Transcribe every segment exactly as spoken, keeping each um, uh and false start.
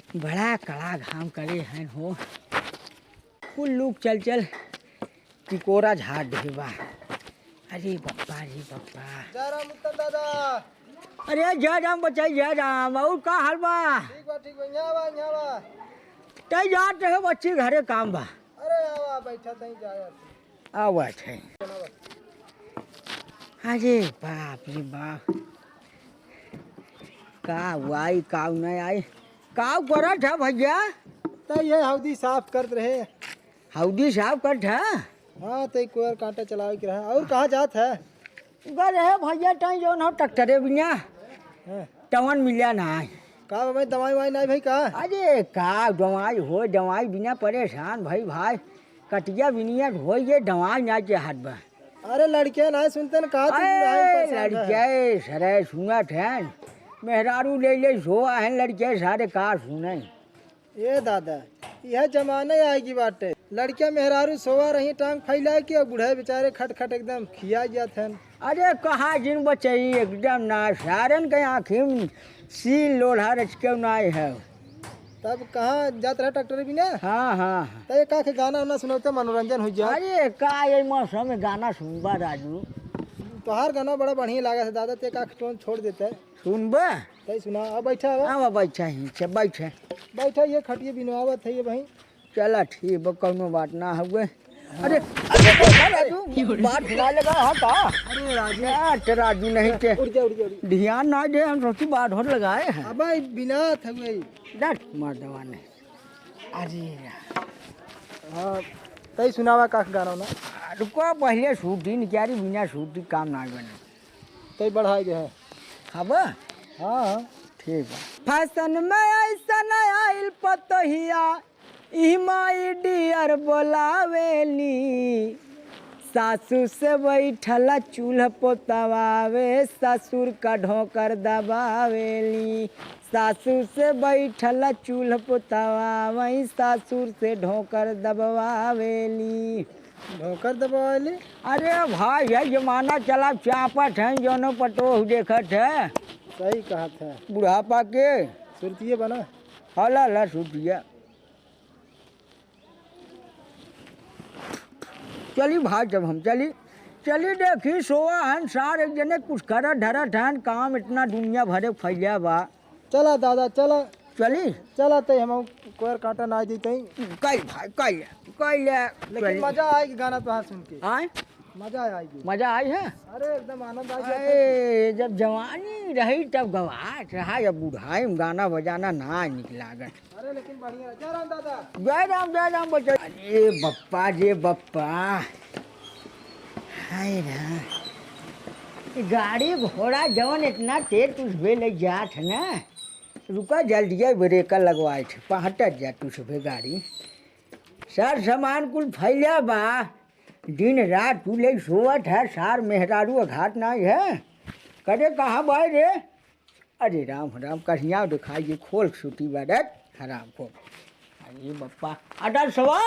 बड़ा कड़ा घाम करे हैं हो। कुल लोग चल चल टिकोरा झाड़ दे बा। अरे बप्पा रे बप्पा। जय राम उत्तम दादा। अरे जय राम बचाई, जय राम। और का हाल बा? ठीक बा, ठीक बा। यहाँ बा, यहाँ बा। तै जात रहे बच्ची घरे काम बा। अरे आवा, बैठा तई जाया। आवत है। अरे बाप रे बाप, का आई का नहीं आई, का करत है भैया? तो ये हौदी साफ करत रहे। हौदी साफ करत है? हाँ, तो कोयर कांटा चलावे के रहा। और कहाँ जात है? गए रहे भैया, टाइम जौन हो ट्रैक्टरे बिना। हाँ। तवन मिला ना। का बा भाई, दवाई वाई नाई भाई का? अरे का दवाई हो, दवाई बिना परेशान भाई, भाई। कटिया बिनिया ढोई ये दवाई ना के हाथ बा। अरे लड़के ना सुनते न, का तू बुढ़ाई अरे परेशान है? लड़के सरे सुनत हैं, मेहरारू ले ले सोआ हैं लड़के सारे का सुने। ए दादा, यह जमाना आएगी बाटे। लड़किया मेहरारू सोवा रही टांग फैला के, और बूढ़े बेचारे खट खट एकदम खिया जात हन। अरे कहाँ जिन बचई एकदम ना, सारन के आँखी में सील लोढ़ा रच के नाई है। तब कहाँ जात रहा ट्रैक्टर बिना? हाँ, हाँ, हाँ। तो ये का के गाना उना सुनौते मनोरंजन हो जाए। अरे का ये मौसम में गाना सुनबा राजू? तोहार गाना बड़ा बढ़िया लागत है दादा, ते का के टोन छोड़ देते। सुनबा? तई सुना, अब बैठा है। अब बैठा ही, अच्छा, बैठा। बैठा, ये खटिए बिनवावत है ये भाई। चला ठीक बा, कौनो बात ना हुए। अरे, अरे, अरे, राजू, बात सुना लगा, हाँ का? अरे, राजू। यार, ते राजू नहीं ते। उड़ जा, उड़ जा, उड़ जा। ध्यान ना दे, हम सोची बात होत लगाए हैं। अब बिना था वही। डट, मर्दवा ने। अरे यार। हाँ, तई सुनावा का गाना ना? रुको, पहले शूटिंग क्यारी, बिना शूटिंग काम ना बने। तई बढ़ाई दे है। हाँ बा? हाँ, हाँ। ठीक बा। फैशन में ऐसन आइल पतोहिया, ई माई डियर बोलावेली। सासू से बैठल चूल्ह पोतवावे, ससुर का ढोकर दबावेली। सासू से बैठल चूल्ह पोतवावे, ससुर से ढोकर दबवावेली। ढोकर दबावेली? अरे भाई, ये जमाना चला चापत है, जौनो पतोह देखत है। सही कहत है। बुढ़ापा के। सुरतिये बना। हला ला सुरतिया। चली भाई, जब हम चली, चली देखी सोवा हन सार एक जने कुछ करत धरत हन, काम इतना दुनिया भरे फैल्या बा। चला दादा, चला। चली? चला तई हम कोयर कांटा ना दी तई। कई भाई, कई ले, कई ले। लेकिन चली। मजा आएगी गाना तोहार सुन के। आए? मजा आएगी। मजा आई है? अरे एकदम आनंद आ गया। अरे जब जवानी रही तब गवात रहा, अब बुढ़ाई में गाना बजाना ना निक लागत। अरे लेकिन बढ़िया। जय राम दादा। जय राम, जय राम बच्चा। अरे बप्पा रे बप्पा, हाय रे, ई गाड़ी घोड़ा जौन इतना तेज तुझबे ले जात है ना, रुका जल्दिया ब्रेक लगवाए थे, पहटत जा तुझबे गाड़ी। सर सामान कुल फैल्या बा, दिन रात तू ले सोवत है, सार मेहरारू घाट नाई है। करे कहाँ बाय रे? अरे राम राम, कहिया दिखाई ये खोल सूती बारत हराम खोल। अरे बप्पा, अडल सवा।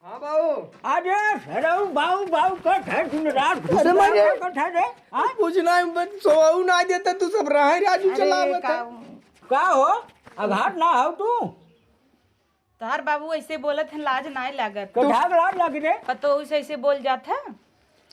हाँ बाऊ। अरे सरऊ बाऊ बाऊ का घर दिन रात अरे मारे। का घर है रे? हाँ? कुछ ना, बस सोऊ ना देता तू सब रहा राजू अरे चलावत का, है। का हो? अघात ना हो तू? तोहार बाबू ऐसे बोलत हैं, लाज नाय लागत। तो ढाक लाज लागी रे। पतोहू से ऐसे बोल जात है।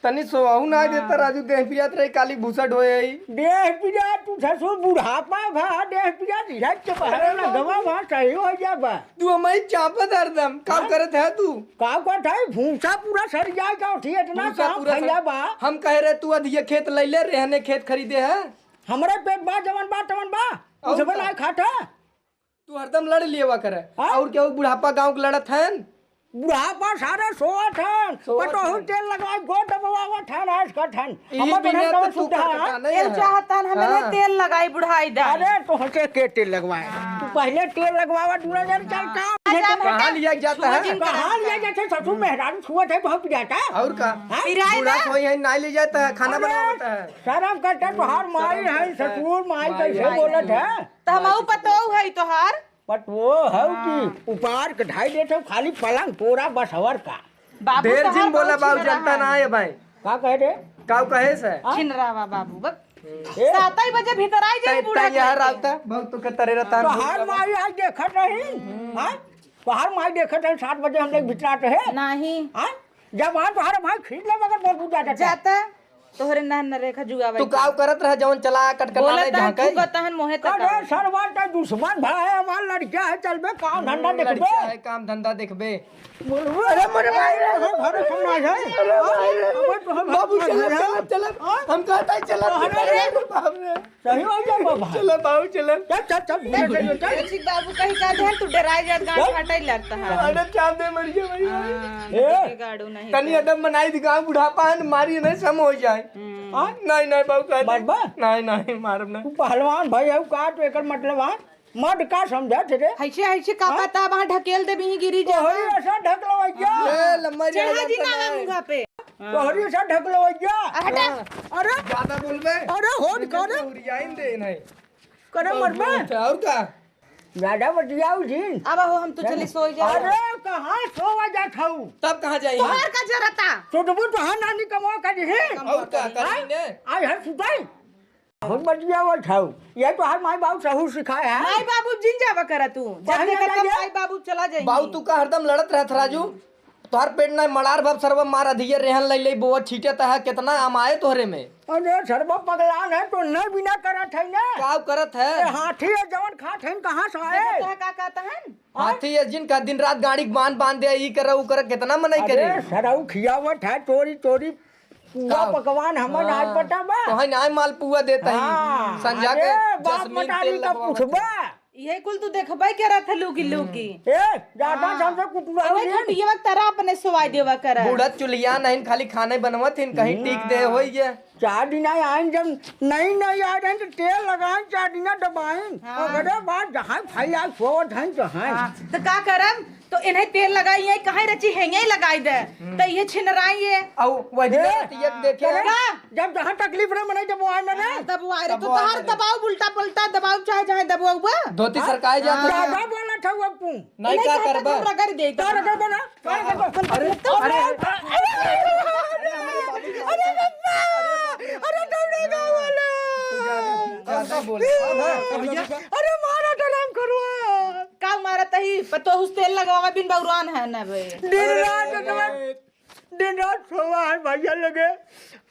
तनी सोहू ना देता हाँ। राजू, देह पिरात रही, काली भूसा ढोए आई। देह पिरात तू ससुर बुढ़ापा भा, देह पिरात झट के बहरे ना गवा भा सही हो जा बा। तू हमारी चापत हरदम, का हाँ? करत है तू? का करत है? भूसा पूरा सर जाए का उठी, इतना भूसा काम पूरा सर फैला बा। हम कह रहे तू अधिया खेत ले ले, रहने खेत खरीदे है। हमरे पेट बा, जवन बा, तवन बा। और उसे का? बनाए खात है। तू हरदम लड़ लेवा करे। हाँ? और क्या वो बुढ़ापा गाँव के लड़त हन? बुढ़ापा सारे सोवत हन। सोवत पटोहू हन। तेल लगाई, गोड़ दबवावत हन, आज कट हन। यही हमर बिना बहन तो कौन तू सुविधा है? कटकाना ही तेल है। चाहत हन, हमें हाँ। तेल लगाई बुढ़ाई दा। अरे तो हंसे के तेल लगवाए? हाँ। तू पहले तेल लगवावा, दूरा जन चल हाँ। का? अच्छा, कहाँ बेटा, लिया जाता है? छोड़ जिन कहाँ करा लिया था। जाते ससुर मेहरारू छुअत है, बहुत जाता है। और का? हाँ? पिराई बूढ़ा दा। सोई है, ना ले जाता है, खाना अरे, बनावता है। शर्म करता, तोहार माई शर्म है, करता है। ससुर माई माई कैसे है। बोलत है? त हमहू पतोहू है तोहार। पतोहू हऊ हाँ। कि उपार के ढाई देत हऊ, खाली पलंग तोरा बस और का। बाबू ढेर तोहार जिन बोला बहुत बाबू, छिनरा जनता है। ना है भाई। का कहे रे? काऊ कहे से? हाँ? छिनरावा बाबू, बक। ए? सात ही बजे भीतर आई जाई तै, बूढ़ा तै यहाँ के। रहता, बहुत तो के तरे रहता। तोहार माई आज देखत रही, हाँ? तोहार माई देखत रही, सात बजे हम लोग भीतर आते हैं। नहीं। हाँ? जब वहाँ तोहार माई खींच ले मगर बोल बुझा जाता। जाता, तोहरे नहन न रेखा जुआवे तू के। काव करत रह, जवन चला कटकटा बोलत नहीं है, झांकई। तू कहता हन मोहे तक अरे आवे। सरवा, तै दुश्मन भाई हमार लड़का है, चलबे काम धंधा हम्म, देखबे। लड़का है, काम धंधा देखबे। बोलबे। अरे मोरे भाई रे। अरे घरे सुन ना जाए। अरे भाई रे। अबे तो हम बाबू, चला, चला, चला। हाँ? हम कहता है, चला, अरे चला, रे। बाबू रे। सही हो गया बाबा। चला बाबू, चला। चल, चल, चल, चल, चल, चल। रचित बाबू कहीं का ध्यान, तू डराए जात, गांड चल। फाटे लगता है। अरे चांद दे मर गया भाई। हाँ, ए, नदी के गाड़ू नहीं तनी तो। अदब बनाई दिखा, बुढ़ापा है न, मारी नहीं सम हो जाए। हम्म। हाँ? नहीं, नहीं बाबू, कह दे। बाबा। नहीं, नहीं, मारब ना। तू पहलवान भाई है, का तो एकर मतलब है? मर्द का समझत रे? ऐसे, ऐसे का हाँ? पता, वहाँ ढकेल दे, भी गिरी तो जाए। हरी ऐसा ढकलो भैया। ए, लम्बा चढ़ा जाए, जी ना लम्बा। मुँह पे। तोहरी से ढकलो भैया। हटा। अरे। ज्यादा बोलबे। अरे, होत करे। उरियाइन दे नहीं। करे मरबे। अच्छा, और का? ज्यादा बतियाऊ जी। अब हो, हम तो चली सोई जाए। अरे, कहाँ सोवा जात हऊ? तब कहाँ जाई? तोहार का जरता? सुतबू तो हाँ नानी कमवा का जी। और का, करी ने? आज है सुताई। बहुत बतियावत हऊ। ये तोहार माई बाबू सहू सिखाए है। माई बाबू जिन जावा करा तू। जब कहाँ देखा जाइए? माई बाबू चला जाइए। बाबू तू का हरदम लड़त रहत राजू? तोहर पेट ना मड़ार भब सरवा मार अधिये रेहन लई लई बोआ छीटत है, केतना अमाए तोहरे में। अरे सरवा पगलान है तो नहीं बिना करत है ना। का करत है? ए, हाथी है जवन खात है कहाँ से आए? देखत है का कहत है? हाथी है जिनका दिन रात गाड़ी बांध बांध दे, ई करे, ऊ करे, केतना मनई करे। अरे सरऊ खियावत है चोरी चोरी पूआ का? पकवान हमन आज हाँ। पता बा? तोहई नाय मालपुआ देत हई। हाँ। संझा के अरे बाप जसमीन मटारी तेल का लगवावत पूछबा? है। इहे कुल तू देखबे करत है लूकी लूकी। ए, ज्यादा हाँ। हमसे कुटुराऊ अबे नहीं। खटियवा के तरह अपने सोवाई देवा करा। बूढ़त चुल्हिया नहीं, खाली खाने बनवत हिन, कहीं हम्म। टीक दे होई ये। चार दिन आए आइन जब नहीं नहीं आए रहें तो तेल लगाइन, चार दिन दबाइन। हाँ। ओकरे बाद जहाँ फैला सोवत हैं तो हैं। हाँ, तो का करब? तो इन्हें तेल लगाई है, कहाँ रची हेंगे ही लगाई दे। हम्म। तो ये छिनराई है। औ वही ए, रतिया के देखे। करे? का? जब जहाँ तकलीफ रहे, मनई दबवाए न रे। हाँ, दबवाए रे। तो दबवाए तहार रे। दबाव उल्टा पलटा दबाव, चाहे जहाँ दबाव बा। धोती हाँ? सरकाए जात हाँ। होती है। ज्यादा बोलत हऊ अब तू। नहीं, इन्हें का कहता करबा? तू रगड़ दे। का रगड़ बना? का रगड़ बना? अरे, अरे, अरे, अरे, अरे, अरे, अरे, बप्पा! अरे, दौड़े गाँव वाला। ज्यादा बोले। अरे, मारा तो राम करुआ। का मारत ही? पतोहू से तेल लगावा बिन बौरान है ना बे। दिन रात अरे, इतना दिन रात सोवा है भैया लगे।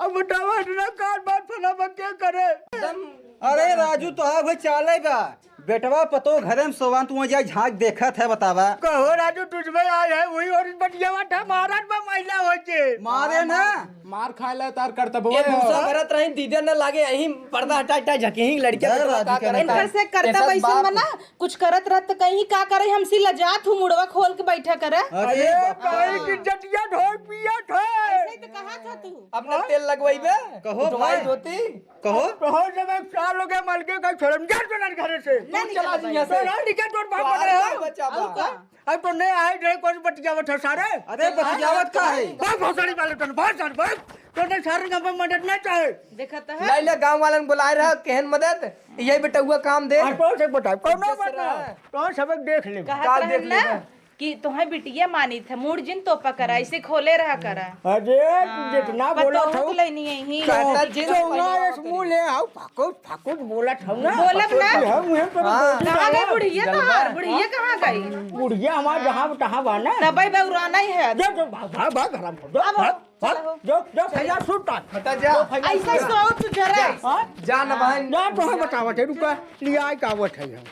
अब बतावा इतना कार बात फला बतिया करे। एकदम अरे राजू, तोहार भाई चाले बा। बेटवा पतो घरे में सोवा, तू जाए झांक देखत है, बतावा। कहो राजू, तुझ में आए है, वही और बतियावा था, महाराज बा महिला होके। मारे ना। मार खाए ला तार करतबो ये है। भूसा भरत रही, दीदे न लागे, यहीं पर्दा हटा हटा झकी ही लड़कियां अरे के राजू का के करे। इनका से करता ऐसा वैसे बाप। मना, कुछ करत रहत त कहीं का करे, हमसी लजात हूँ, मुड़वा खोल के बैठा करे। अरे अरे बाप रे। काहे की जटिया ढोल पिया था। ऐसे ही तो कहा था तू। अपना हाँ? तेल लगवाइबे? कहो उठवाई भाई। धोती। कहो। कहो जब एक साल हो गया मलके का छोड़म, जा तो ना घरे से। ना तू चला निकल जी यहाँ से। तो ना निकल, तोर बाप तो बने आज हो। बचा और बा। का? अब तो नहीं आए, ढेर कुछ बतियावत है सारे। अरे बतियावत का है? भाग भोसड़ी वाले तन, भाग सारे, भाग। तो नहीं सारे गाँव में मदद नहीं चाहे। देखत है? ले ले गाँव वालन बुलाए रहा, केहन मदद? यही बेटउआ काम दे। आ, तो से बताओ, कौनो इज्जत से बात ना। रहा। तो सबक देख ले। कहत का रहन देख ना लेगा? कि तोहे बिटिया मानित है, मूड़ जिन तो पकड़ा, ऐसे खोले रहा करा। अरे, हाँ, जितना बोला पतोहू था, के लइनी यही। कहता जिन चौंगा पहले इस मुँह ले आओ, फाकुस, फाकुस बोला था ना। बोलब ना। हम, हम तो हाँ। बोलते कहाँ गए रहो। बुढ़िया जलवा। तोहार? बुढ़िया कहाँ गई? बुढ़िया हमार जहाँ तहाँ बा ना। तबे बौराना ही है। जो, जो, भाग, भाग, भाग, हराम, जो, अब भाग, भाग, चलो। जो, जो, फैला सूट टांग। हटा जा। जो फैला ऐसे सूट टांग। सो तू जरा। हाँ? जा ना बहन। जा, तोहे बतावत है, रुका, लिया आई का आवत है हम।